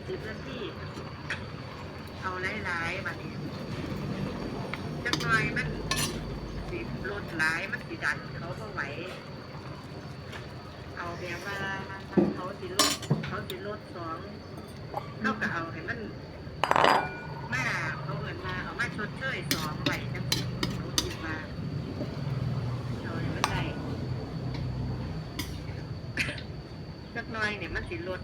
ສິບນາທີ ເອົາຫຼາຍໆ ບາດນີ້ຈັກໜ່ອຍມັນຊິລົດຫຼາຍ ມັນຊິດັນເຂົາບໍ່ໄຫວ. ເອົາແບບວ່າເຂົາຊິລົດ ເຂົາຊິລົດສອງ ເຮົາກໍເອົາໃຫ້ມັນມາ ເຂົາເອີ້ນວ່າເອົາມາຊົດເຊີຍສອງໄວ້ຈັ່ງຊີ້ ເຮົາຄິດວ່າເອົາໃຫ້ມັນໄດ້ ຈັກໜ່ອຍນີ້ມັນຊິລົດ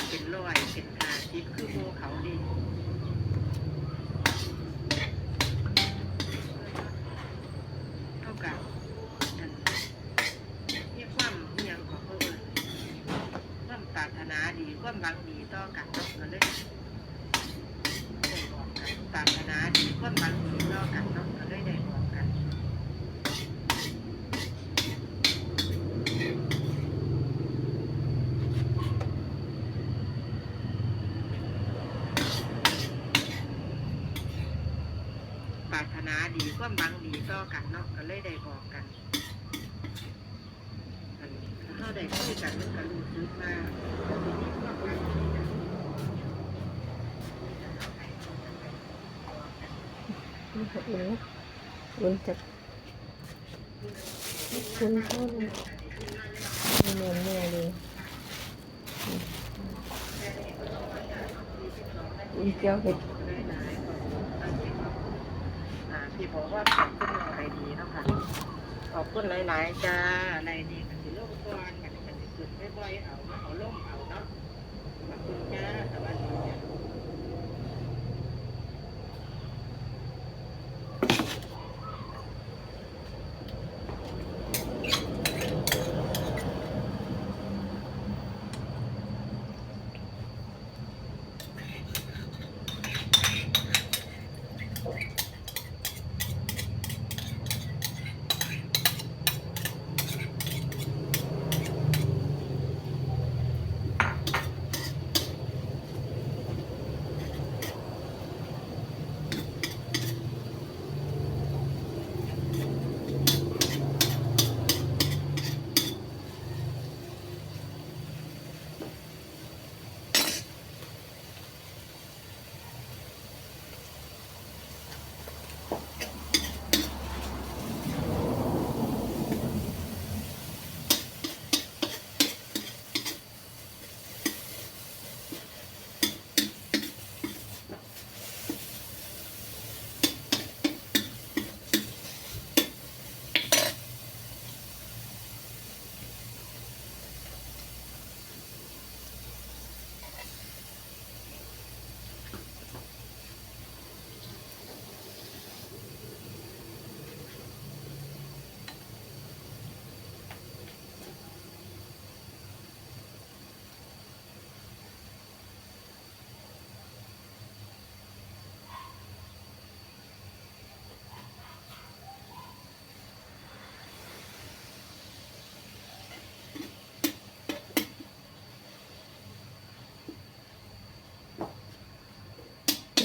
ເປັນຮ້ອຍເປັນຫ້າສິບຄືໝູ່ເຂົາເດ້ ເຮົາກໍ ມີຄວາມອີ່ຫຍັງກໍເຂົາເອີ້ນ ຄວາມປາດຖະໜາດີ ຄວາມຫວັງດີຕໍ່ກັນເນາະ ກໍເລີຍໄດ້ບອກກັນ ປາດຖະໜາດີ ຄວາມຫວັງດີຕໍ່ກັນເນາະ ກໍເລີຍໄດ້ບອກກັນ ປາດຖະໜາດີ ຄວາມຫວັງດີຕໍ່ກັນເນາະ ກໍເລີຍໄດ້ບອກກັນ. ອັນ ຖ້າເຮົາໄດ້ຄຸຍກັນ ມັນກໍຮູ້ສຶກວ່າເຮົາໄດ້ມີຄວາມຫວັງດີກັນ ມັນກໍອຸ່ນ ອຸ່ນຈັກ ອຸ່ນພໍແລ້ວ ແໜ້ນໆເລີຍ. ອຸ່ນແຈ່ວເຫັດ ອ່າ ທີ່ບອກວ່າຂອບຄຸນນ້ອງໄອດີເນາະຄ່ະ ຂອບຄຸນຫຼາຍໆ ຈ້າ ໄລນີ້ກໍຊິລົງກ່ອນ ບັດນີ້ກໍຊິຂຶ້ນໄປປ່ອຍເອົາ ເອົາລົມເອົາເນາະ ຂອບຄຸນຈ້າ ສະຫວັດດີຈ້າ.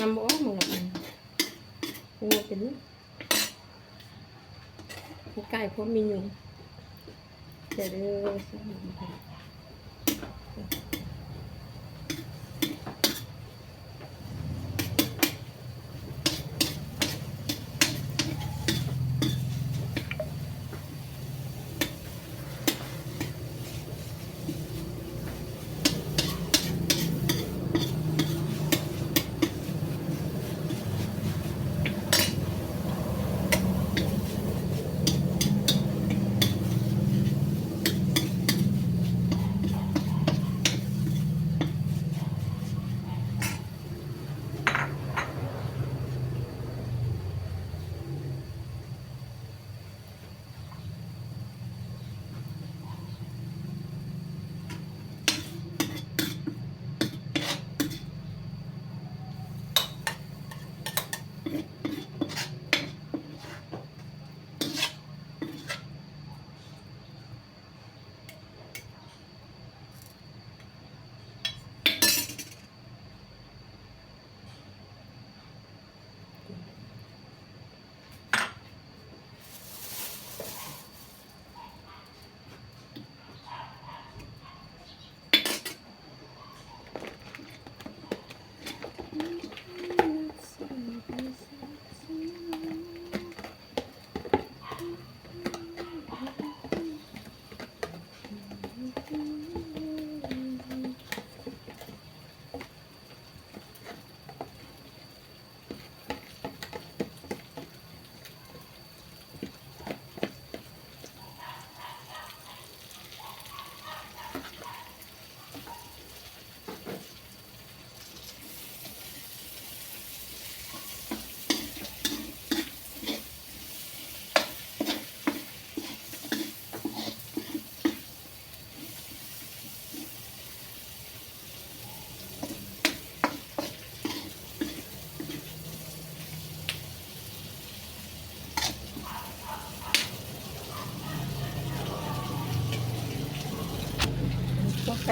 ນຳບໍ່ອອກ ມັນລະອັນ ໂອ້ ເປັນ ໃກ້ພວກມີຍຸງ ເດີ.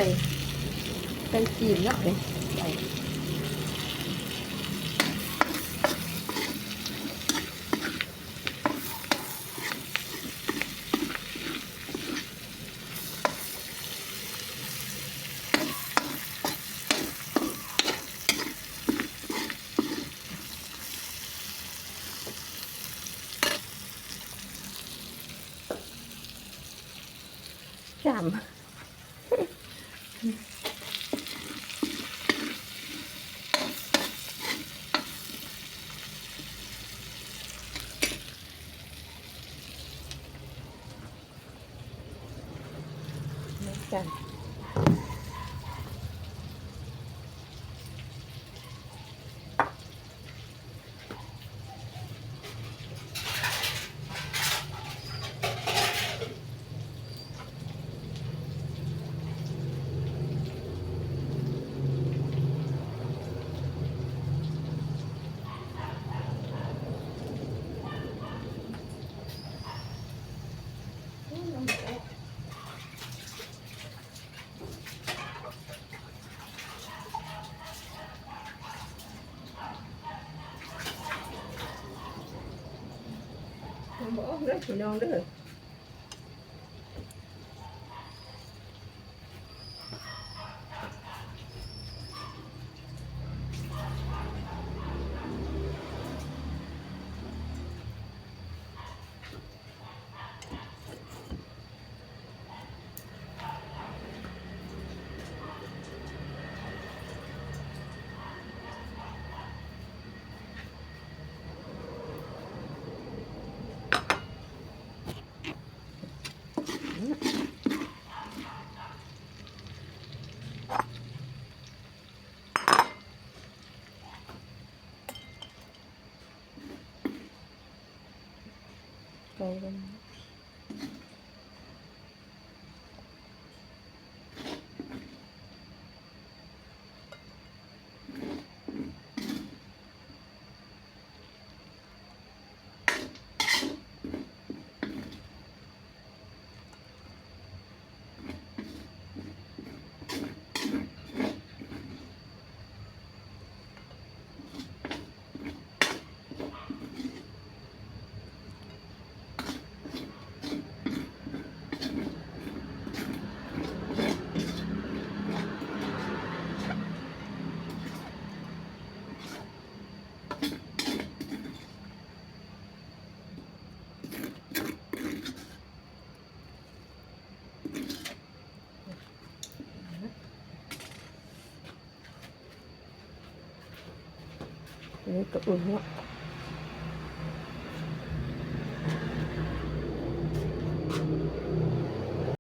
ໄກ່ຈີນເນາະ ນີ້ ໄກ່ ຈ້ຳ ນຳກັນ. ບໍ່ອອກເດີພີ່ນ້ອງເດີ. ເກົາກັນ.ນີ້ກະອຸ່ນເນາະ.